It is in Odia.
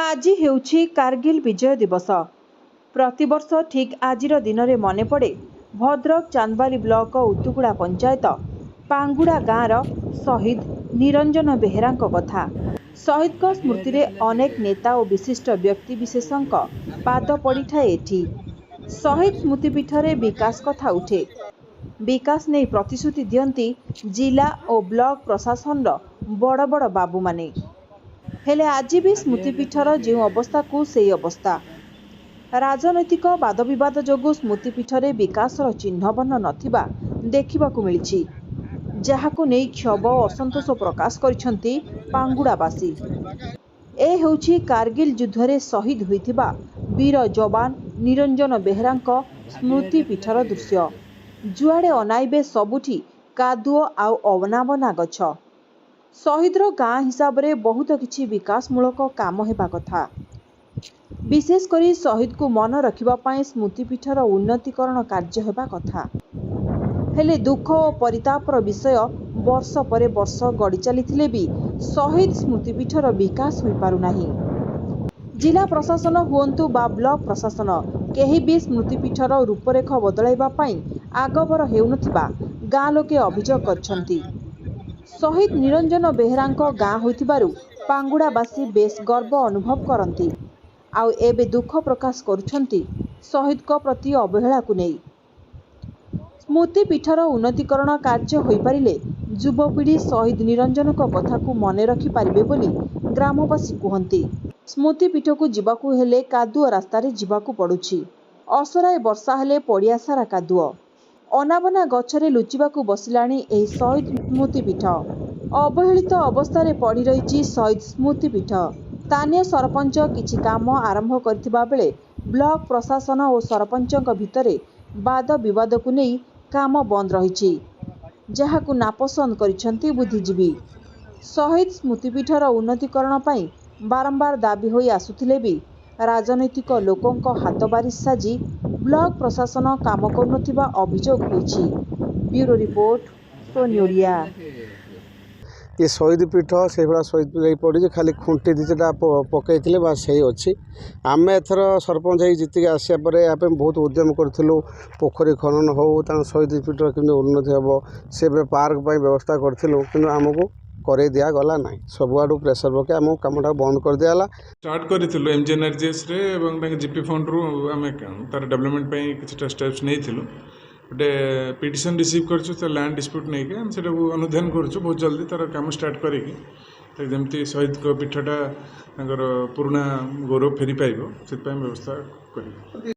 ଆଜି ହେଉଛି କାର୍ଗିଲ ବିଜୟ ଦିବସ। ପ୍ରତିବର୍ଷ ଠିକ୍ ଆଜିର ଦିନରେ ମନେପଡ଼େ ଭଦ୍ରକ ଚାନ୍ଦବାଲି ବ୍ଲକ ଉତୁଗୁଡ଼ା ପଞ୍ଚାୟତ ପାଙ୍ଗୁଡ଼ା ଗାଁର ଶହୀଦ ନିରଞ୍ଜନ ବେହେରାଙ୍କ କଥା। ଶହୀଦଙ୍କ ସ୍ମୃତିରେ ଅନେକ ନେତା ଓ ବିଶିଷ୍ଟ ବ୍ୟକ୍ତିବିଶେଷଙ୍କ ପାଦ ପଡ଼ିଥାଏ ଏଠି। ଶହୀଦ ସ୍ମୃତିପୀଠରେ ବିକାଶ କଥା ଉଠେ। ବିକାଶ ନେଇ ପ୍ରତିଶ୍ରୁତି ଦିଅନ୍ତି ଜିଲ୍ଲା ଓ ବ୍ଲକ ପ୍ରଶାସନର ବଡ଼ ବଡ଼ ବାବୁମାନେ। ହେଲେ ଆଜି ବି ସ୍ମୃତିପୀଠର ଯେଉଁ ଅବସ୍ଥାକୁ ସେଇ ଅବସ୍ଥା। ରାଜନୈତିକ ବାଦବିବାଦ ଯୋଗୁଁ ସ୍ମୃତିପୀଠରେ ବିକାଶର ଚିହ୍ନବର୍ଣ୍ଣ ନଥିବା ଦେଖିବାକୁ ମିଳିଛି, ଯାହାକୁ ନେଇ କ୍ଷୋଭ ଓ ଅସନ୍ତୋଷ ପ୍ରକାଶ କରିଛନ୍ତି ପାଙ୍ଗୁଡ଼ାବାସୀ। ଏ ହେଉଛି କାର୍ଗିଲ ଯୁଦ୍ଧରେ ଶହୀଦ ହୋଇଥିବା ବୀର ଯବାନ ନିରଞ୍ଜନ ବେହେରାଙ୍କ ସ୍ମୃତିପୀଠର ଦୃଶ୍ୟ। ଯୁଆଡ଼େ ଅନାଇବେ ସବୁଠି କାଦୁଅ ଆଉ ଅନାବନା ଗଛ। ଶହୀଦର ଗାଁ ହିସାବରେ ବହୁତ କିଛି ବିକାଶମୂଳକ କାମ ହେବା କଥା। ବିଶେଷ କରି ଶହୀଦକୁ ମନେ ରଖିବା ପାଇଁ ସ୍ମୃତିପୀଠର ଉନ୍ନତିକରଣ କାର୍ଯ୍ୟ ହେବା କଥା। ହେଲେ ଦୁଃଖ ଓ ପରିତାପର ବିଷୟ, ବର୍ଷ ପରେ ବର୍ଷ ଗଡ଼ି ଚାଲିଥିଲେ ବି ଶହୀଦ ସ୍ମୃତିପୀଠର ବିକାଶ ହୋଇପାରୁନାହିଁ। ଜିଲ୍ଲା ପ୍ରଶାସନ ହୁଅନ୍ତୁ ବା ବ୍ଲକ ପ୍ରଶାସନ, କେହି ବି ସ୍ମୃତିପୀଠର ରୂପରେଖ ବଦଳାଇବା ପାଇଁ ଆଗଭର ହେଉନଥିବା ଗାଁ ଲୋକେ ଅଭିଯୋଗ କରିଛନ୍ତି। ଶହୀଦ ନିରଞ୍ଜନ ବେହେରାଙ୍କ ଗାଁ ହୋଇଥିବାରୁ ପାଙ୍ଗୁଡ଼ାବାସୀ ବେଶ୍ ଗର୍ବ ଅନୁଭବ କରନ୍ତି, ଆଉ ଏବେ ଦୁଃଖ ପ୍ରକାଶ କରୁଛନ୍ତି ଶହୀଦଙ୍କ ପ୍ରତି ଅବହେଳାକୁ ନେଇ। ସ୍ମୃତିପୀଠର ଉନ୍ନତିକରଣ କାର୍ଯ୍ୟ ହୋଇପାରିଲେ ଯୁବପିଢ଼ି ଶହୀଦ ନିରଞ୍ଜନଙ୍କ କଥାକୁ ମନେ ରଖିପାରିବେ ବୋଲି ଗ୍ରାମବାସୀ କୁହନ୍ତି। ସ୍ମୃତିପୀଠକୁ ଯିବାକୁ ହେଲେ କାଦୁଅ ରାସ୍ତାରେ ଯିବାକୁ ପଡ଼ୁଛି। ଅସରାଏ ବର୍ଷା ହେଲେ ପଡ଼ିଆ ସାରା କାଦୁଅ। ଅନାବନା ଗଛରେ ଲୁଚିବାକୁ ବସିଲାଣି ଏହି ଶହୀଦ ସ୍ମୃତିପୀଠ। ଅବହେଳିତ ଅବସ୍ଥାରେ ପଡ଼ିରହିଛି ଶହୀଦ ସ୍ମୃତିପୀଠ। ସ୍ଥାନୀୟ ସରପଞ୍ଚ କିଛି କାମ ଆରମ୍ଭ କରିଥିବା ବେଳେ ବ୍ଲକ ପ୍ରଶାସନ ଓ ସରପଞ୍ଚଙ୍କ ଭିତରେ ବାଦ ବିବାଦକୁ ନେଇ କାମ ବନ୍ଦ ରହିଛି, ଯାହାକୁ ନାପସନ୍ଦ କରିଛନ୍ତି ବୁଦ୍ଧିଜୀବୀ। ଶହୀଦ ସ୍ମୃତିପୀଠର ଉନ୍ନତିକରଣ ପାଇଁ ବାରମ୍ବାର ଦାବି ହୋଇ ଆସୁଥିଲେ ବି ରାଜନୈତିକ ଲୋକଙ୍କ ହାତବାରିସି ସାଜି ବ୍ଲକ ପ୍ରଶାସନ କାମ କରୁନଥିବା ଅଭିଯୋଗ ହୋଇଛି। Bureau report, Sony Odia. ଏ ଶହୀଦ ପୀଠ ସେଇଭଳିଆ ଶହୀଦ ହେଇ ପଡ଼ିଛି। ଖାଲି ଖୁଣ୍ଟି ଦୁଇ ଚାରିଟା ପକାଇଥିଲେ, ବାସ୍ ସେଇ ଅଛି। ଆମେ ଏଥର ସରପଞ୍ଚ ହେଇ ଜିତିକି ଆସିବା ପରେ ଏହା ପାଇଁ ବହୁତ ଉଦ୍ୟମ କରିଥିଲୁ। ପୋଖରୀ ଖନନ ହେଉ, ତାଙ୍କ ଶହୀଦ ପୀଠର କେମିତି ଉନ୍ନତି ହେବ, ସେ ଏବେ ପାର୍କ ପାଇଁ ବ୍ୟବସ୍ଥା କରିଥିଲୁ, କିନ୍ତୁ ଆମକୁ କରେଇ ଦିଆଗଲା ନାହିଁ। ସବୁଆଡ଼ୁ ପ୍ରେସର ପକାଇ ଆମ କାମଟାକୁ ବନ୍ଦ କରିଦିଆଗଲା। ଷ୍ଟାର୍ଟ କରିଥିଲୁ ଏମ୍ଜିଏନ୍ଆର୍ଜିଏସ୍ରେ ଏବଂ ତାଙ୍କ ଜିପି ଫଣ୍ଡରୁ ଆମେ ତାର ଡେଭଲପମେଣ୍ଟ ପାଇଁ କିଛିଟା ଷ୍ଟେପ୍ସ ନେଇଥିଲୁ। ଗୋଟେ ପିଟିସନ୍ ରିସିଭ୍ କରିଛୁ ତା ଲ୍ୟାଣ୍ଡ ଡିସ୍ପ୍ୟୁଟ୍ ନେଇକି। ଆମେ ସେଇଟାକୁ ଅନୁଧ୍ୟାନ କରୁଛୁ। ବହୁତ ଜଲ୍ଦି ତାର କାମ ଷ୍ଟାର୍ଟ କରିକି ଯେମିତି ଶହୀଦଙ୍କ ପୀଠଟା ତାଙ୍କର ପୁରୁଣା ଗୌରବ ଫେରି ପାଇବ, ସେଥିପାଇଁ ବ୍ୟବସ୍ଥା କରିବୁ।